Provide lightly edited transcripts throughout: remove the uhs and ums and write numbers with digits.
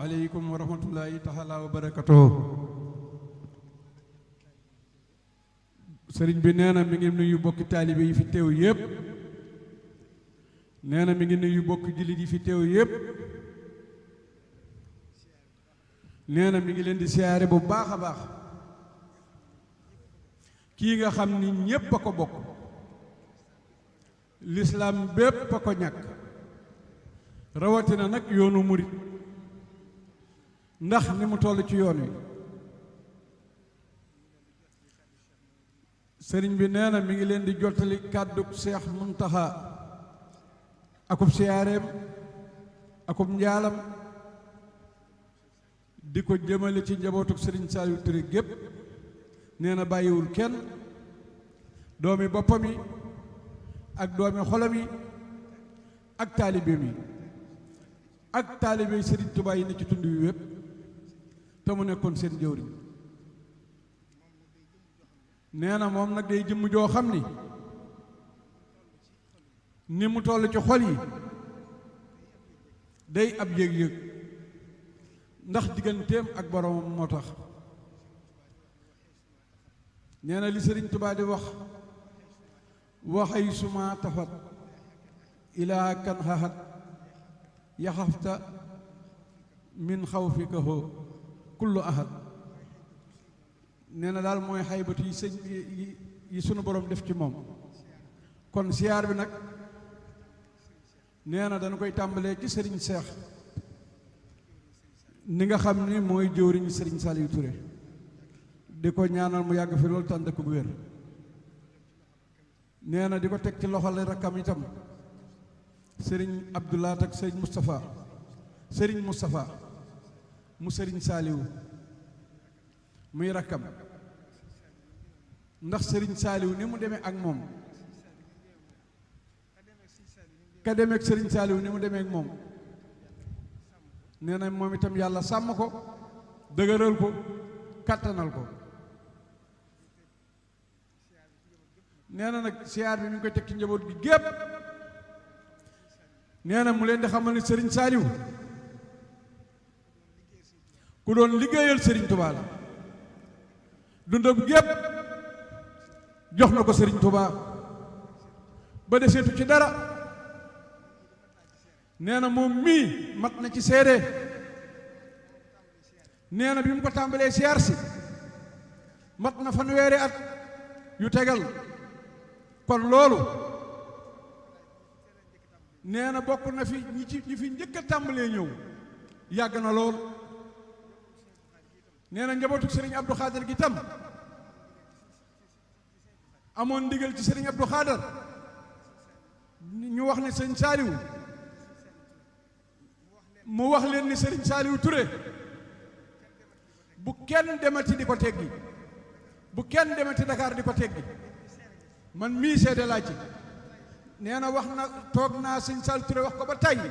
aleykum wa rahmatullahi taala wa barakatuhu. sëriñ bi nee na mi ngi nuyu bokki taalibe yi fi teew yépp. nee na mi ngi nuyu bokki jullit yi fi teew yépp. nee na mi ngi leen di siyaare bu baax a baax. kii nga xam ni ñépp a ko bokk. lislaam bépp a ko ñàkk. rawatina nag yoonu murit ndax ni mu toll ci yoon wi. sëriñ bi nee na mi ngi leen di jottali kàddu Seex Muntaxa akub siyaareem akub njaalam di ko jëmale ci njabootuk sëriñ Saliou Touré gépp. nee na bàyyiwul kenn, doomi boppam yi ak doomi xolam yi ak taalibeem yi ak taalibe sëriñ Tuubaa yi ne ci tund wi wépp te mu nekkoon seen jëwriñ. nee na moom nag day jëmm joo xam ni mu toll ci xol yi day ab yëg-yëg ndax digganteem ak boromam moo tax. nee na li sëriñ Tuubaa di wax waxay suma tafat ilaa kan xaxat yaxafta min xawfika hoo kullu ahad. nee na daal mooy xaybatu yi sëñ yi sunu borom def ci moom. kon siyaar bi nag nee na dañu koy tàmbalee ci sëriñ Seex ni nga xam ni mooy jëwriñu sëriñ Saliou Touré di ko ñaanal mu yàgg fi loolu tànd ak wér. nee na di ko teg ci loxol rakkam itam sëriñ Abdoulaat ak sëriñ Moustapha mu sëriñ Saliou muy rakkam ndax sëriñ Saliou ni mu demee ak moom ka demee ak sëriñ Saliou ni mu demee ak moom. nee na moom itam yàlla sàmm ko dëgëral ko kàttanal ko. nee na nag siyaar bi mi ngi koy teg ci njaboot gi gépp. nee na mu leen di xamal ni sëriñ Saliou ku doon liggéeyal sëriñ Touba la. dundam gépp jox na ko sëriñ Touba ba deseetu ci dara. nee na moom mii mat na ci seede. nee na bi mu ko tàmbalee siyaar si mat na fanweeri at yu tegal. kon loolu nee na bokk na fi ñi fi njëkk a tàmbalee ñëw yàgg na lool. nee na njabootu sëriñ Abdou Khader gi tam amoon ndigal ci sëriñ Abdou Khader ñu wax ne sëriñ Saliou mu wax leen ni sëriñ Saliou Touré bu kenn demati di ko teggi, bu kenn demati Dakar di ko teggi. man mii seede laa ci. nee na wax na toog naa sëriñ Saliou Touré wax ko ba tàyyi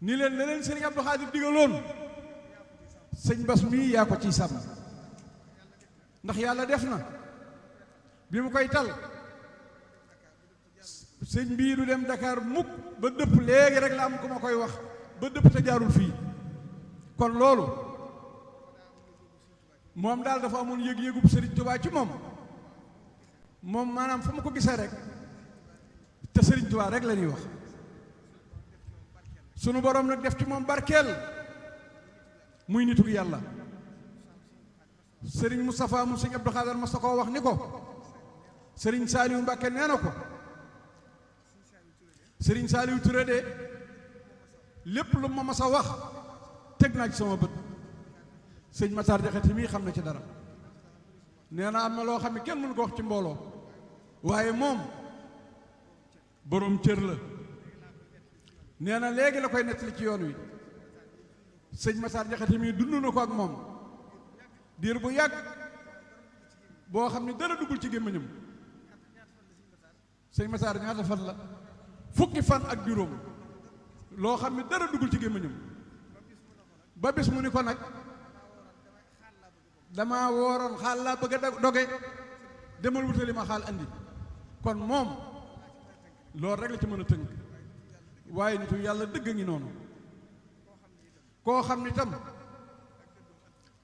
ni leen la leen sëriñ Abdou Khadir digaloon sëñ Bas mii yaa ko ciy sàmm. ndax yàlla def na bi mu koy tal sëñ bii du dem Dakar mukk ba dëpp léegi rek la am ku ma koy wax ba dëpp te jaarul fii. kon loolu moom daal dafa amoon yëg-yëgub sëriñ Tuubaa ci moom maanaam fu ma ko gisee rek te sëriñ Tuubaa rek la ñuy wax. sunu borom nag def ci moom barkeel muy nitu yàlla. sëriñ Moustapha mu sëriñ Abdou Khader ma sa koo wax ni ko sëriñ Saliou Mbacke nee na ko sëriñ Saliou Touré de lépp lu ma mas a wax teg naa ci sama bët. sëñ Matar Jaxate mii xam na ci dara. nee na am na loo xam ne kenn mënu ko wax ci mbooloo waaye moom boroom cër la. nee na léegi la koy nettali ci yoon wi. sëñ Matar Jaxate mii dund na ko ak moom diir bu yàgg boo xam ne dara duggul ci gémmiñam. sëñ Matar ñaata fan la? fukki fan ak juróom loo xam ne dara duggul ci gémmiñam. ba bis mu ni ko nag dama wooroon xaal laa bëgg a doge demal wutali ma xaal andi. kon moom loolu rek la ci mën a tënk waaye nitu yàlla dëgg ngi noonu. koo xam ni tam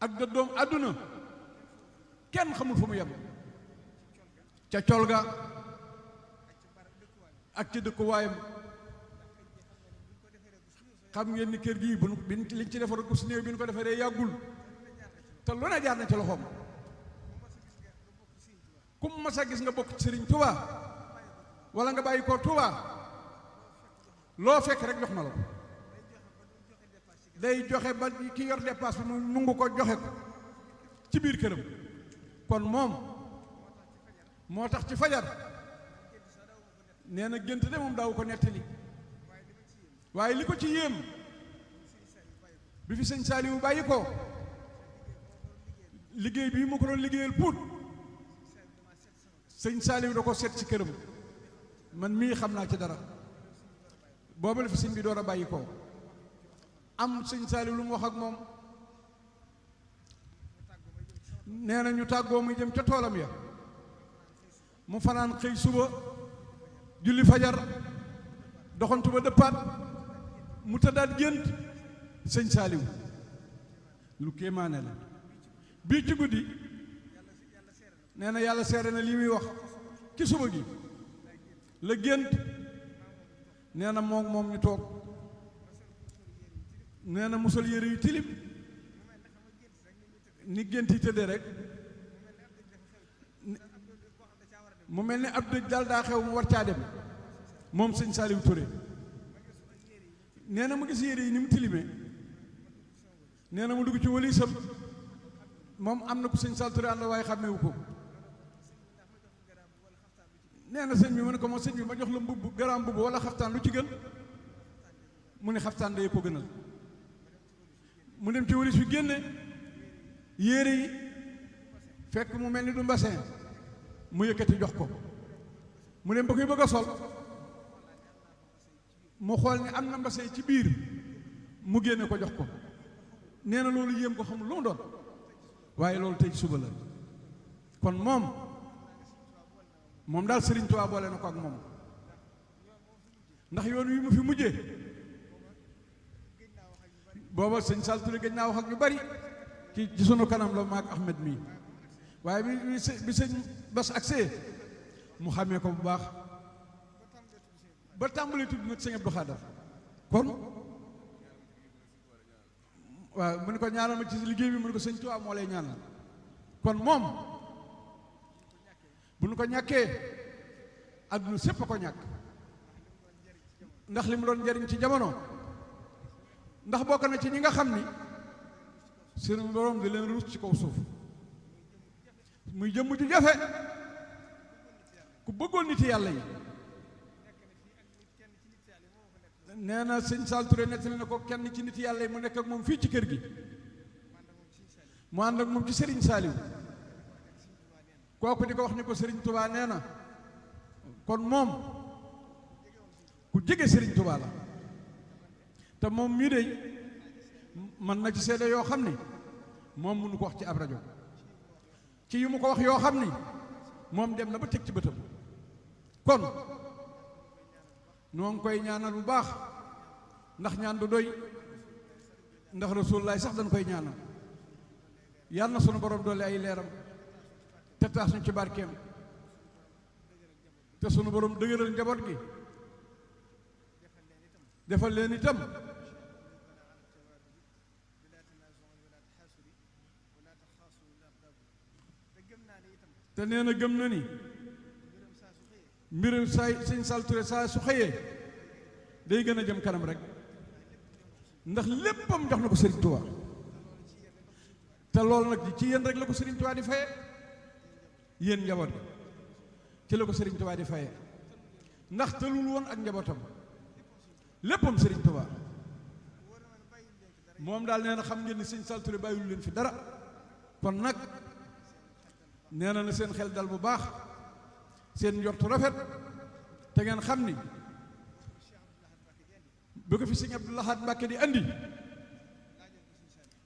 ak dëddoom àdduna kenn xamul fu mu yem ca col ga ak ci dëkkuwaayam. xam ngeen ni kër gii bu liñ ci defar ko si néew bi ñu ko defaree yàggul te lu ne jaar na ci loxoom. ku mu mas a gis nga bokk ci Sëriñ Tuubaa wala nga bàyyi ko Tuubaa loo fekk rek jox na la ko. day joxe ba ki yor dépasse bi mu nungu ko joxe ko ci biir këram. kon moom moo tax ci fajar nee na gént de moom daaw ko nettali, waaye li ko ci yéem bi fi sëñ Saaliwu bàyyi ko liggéey bii mu ko doon liggéeyal Pout sëñ Saaliwu da ko seet ci këram. man mii xam naa ci dara. boobu la fi sëñ bi door a bàyyi ko am sëñ Saaliwu lu mu wax ak moom. nee na ñu tàggoo muy jëm ca toolam ya mu fanaan xëy suba julli fajar doxantu ba dëppaat mu tëddaat gént sëñ Saaliwu lu kéemaane la. bii ci guddi nee na yàlla seere na lii muy wax ci suba gi la gént. nee na moom ñu toog nee na musal yére yu tilim ni gént yi tëddee rek mu mel ni ab dëj daal daa xew mu war caa dem moom sëñ Saaliwu Touré. nee na mu gis yére yi ni mu tilimee nee na mu dugg ci walisam moom am na ku sëñ Saaliwu Touré ànd waaye xàmmewu ko. nee na sëñ bi mu ne ko moom sëñ bi ma jox la mbubb garaam mbubb wala xaftaan lu ci gën mu ne xaftaan day ko gënal. mu dem ci walis fi génne yére yi fekk mu mel ni du mbasin mu yëkkati jox ko. mu dem ba koy bëgg a sol mu xool ni am na mbasin ci biir mu génne ko jox ko. nee na loolu yéem ko xamul lu mu doon waaye loolu tey suba la. kon moom daal Sëriñ Tuubaa boole na ko ak moom ndax yoon wi mu fi mujjee booba sëñ Sall Touré gëj naa wax ak ñu bari ci sunu kanam la maak Ahmed mii waaye bi sëñ Bass agsee mu xàmmee ko bu baax ba tàmbalee tudd nag sëñ Abdou Khadar. kon waaw mu ne ko ñaanal ma ci liggéey bi mu ne ko sëñ Tuubaa moo lay ñaanal. kon moom bu nu ko ñàkkee adduna sépp a ko ñàkk ndax li mu doon njariñ ci jamono. ndax bokk na ci ñi nga xam ni seen borom di leen ruus ci kaw suuf muy jëmm ju jafe ku bëggoon nit yàlla yi. nee na sëñ Sall Touré nettali na ko kenn ci nit yàlla yi mu nekk ak moom fii ci kër gi mu ànd ak moom ci Serigne Saliou kooku di ko wax ni ko Serigne Touba nee na kon moom ku jege Serigne Touba la. te moom mii de mën na ci seede yoo xam ni moom mënu ko wax ci ab rajo ci yu mu ko wax yoo xam ni moom dem na ba teg ci bëtam. kon noo ngi koy ñaanal bu baax ndax ñaan du doy ndax Rasulullaay sax dañ koy ñaanal yàlla na sunu borom doole ay leeram te taas ñu ci barkeem te sunu borom dëgëral njaboot gi defal leen itam te nee na gëm na ni mbirum saay sëñ Sall Touré saa su xëyee day gën a jëm kanam rek ndax léppam jox na ko Serigne Touba te loolu nag ci yéen rek la ko Serigne Touba di faye yéen njaboot gi ci la ko Serigne Touba di faye ndax tëlul woon ak njabootam léppam Serigne Touba. moom daal nee na xam ngeen ni sëñ Sall Touré bàyyiwul leen fi dara. kon nag nee na seen xel dal bu baax seen njortu rafet te ngeen xam ni bu ko fi sëñ Abdou Lahad Mbàkke di andi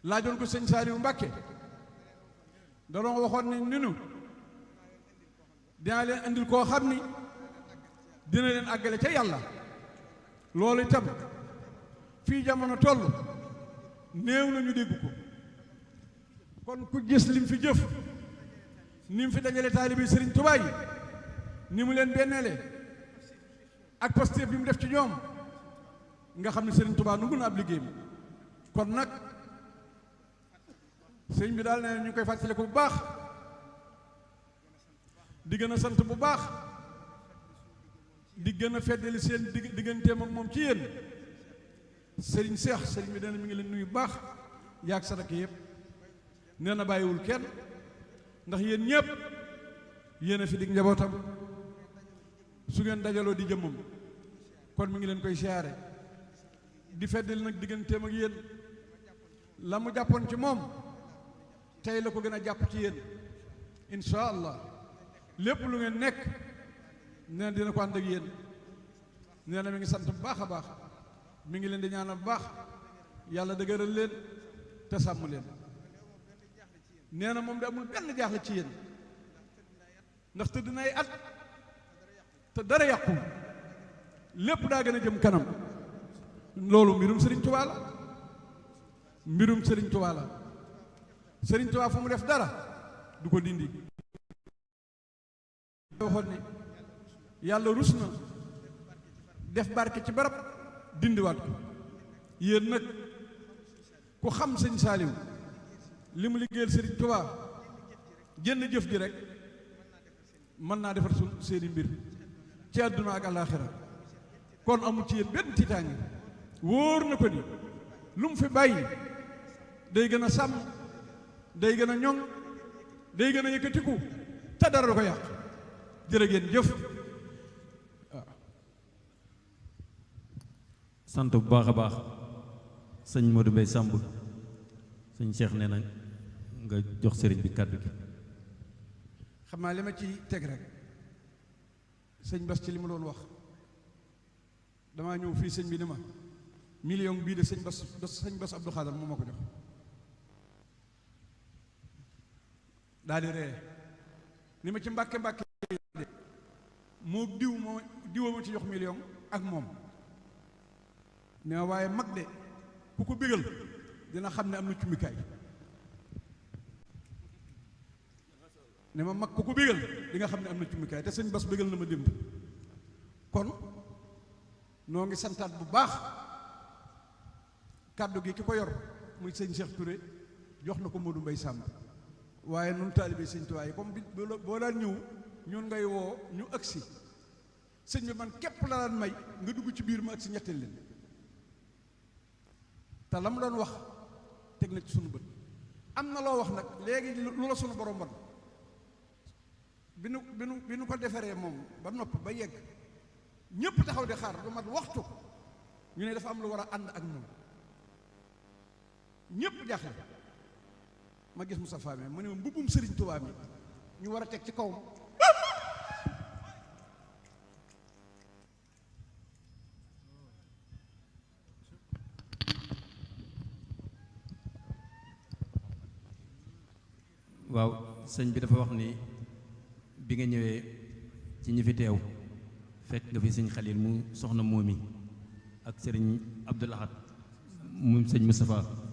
laajoon ko sëñ Saaliwu Mbàkke da doon waxoon ni ninu dinaa leen andil koo xam ni dina leen àggale ca yàlla. loolu itam fii jamono toll néew na ñu dégg ko. kon ku gis lim fi jëf ni mu fi dajale taalibe Sëriñ Tuubaa yi ni mu leen benneele ak Pastef bi mu def ci ñoom nga xam ne Sëriñ Tuubaa nu ngun ab liggéeyam. kon nag sëñ bi daal ne ñu koy fàttaliku bu baax di gën a sant bu baax di gën a feddali seen digganteem ak moom ci yéen. sëriñ Seex sëriñ bi dana mi ngi leen nuyu baax yaag sadak yëpp nee na bàyyiwul kenn ndax yéen ñëpp yéen a fi dig njabootam su ngeen dajaloo di jëmmam kon mi ngi leen koy siyaare di feddali nag digganteem ak yéen la mu jàppoon ci moom tey la ko gën a jàpp ci yéen insha allah lépp lu ngeen nekk nee na dina ko ànd ak yéen nee na mi ngi sant bu baax a baax mi ngi leen di ñaanal bu baax yàlla dëgëral leen te sàmm leen. nee na moom de amul benn jaaxle ci yéen ndax tëdd na ay at te dara yàqul lépp daa gën a jëm kanam. loolu mbirum Sëriñ Tuubaa la mbirum Sëriñ Tuubaa la Sëriñ Tuubaa fu mu def dara du ko dindi. waxoon ne yàlla rus na def barke ci barab dindiwaat ko. yéen nag ku xam sëñ Saaliw li mu liggéeyal Sëriñ Tuubaa jënn jëf ji rek mën naa defar su seeni mbir ci àdduna ak àllaaxira. kon amul ci yéen benn tiitaange wóor na ko ni lu mu fi bàyyi day gën a sàmm day gën a ñoŋ day gën a yëkkatiku te dara du ko yàq. jërë ngeen jëf. waaw. sant bu baax a baax sëñ Modou Mbaye Samb sëñ Cheikh nee na nga jox sëriñ bi kàddu gi. xam naa li ma ci teg rek sëñ Bas ci li ma doon wax damaa ñëw fii sëñ bi ni ma million bii de sëñ Bas Abdou Khadar moo ma ko jox daal di ree ni ma ci mbàkke de moo diwa ma ci jox million ak moom ne ma waaye mag de ku ko bégal dina xam ne am na cummikaay ne ma mag ku ko bégal di nga xam ne am na cummikaay te sëñ Bas bégal na ma démb. kon noo ngi santaat bu baax kàddu gi ki ko yor muy sëñ Cheikh Touré jox na ko Modou Mbaye Samb waaye nun taalibe sëñ Tuubaa yi comme bi boo daan ñëw ñun ngay woo ñu agsi sëñ bi man képp la daan may nga dugg ci biir ma agsi ñetteel leen te la mu doon wax teg na ci sunu bët. am na loo wax nag léegi lu la sunu borom bon bi nu ko defaree moom ba noppi ba yegg ñépp taxaw di xaar lu mat waxtu ñu ne dafa am lu war a ànd ak moom ñépp jaaxle ma gis Moussa Fame mu ne ma mbubbum Sëriñ Tuubaa mi ñu war a teg ci kawam waaw sëñ bi dafa wax ni bi nga ñëwee ci ñi fi teew fekk nga fi sëñ Xalil mu soxna moomi ak sëriñ Abdul Ahad mu sëñ Moustapha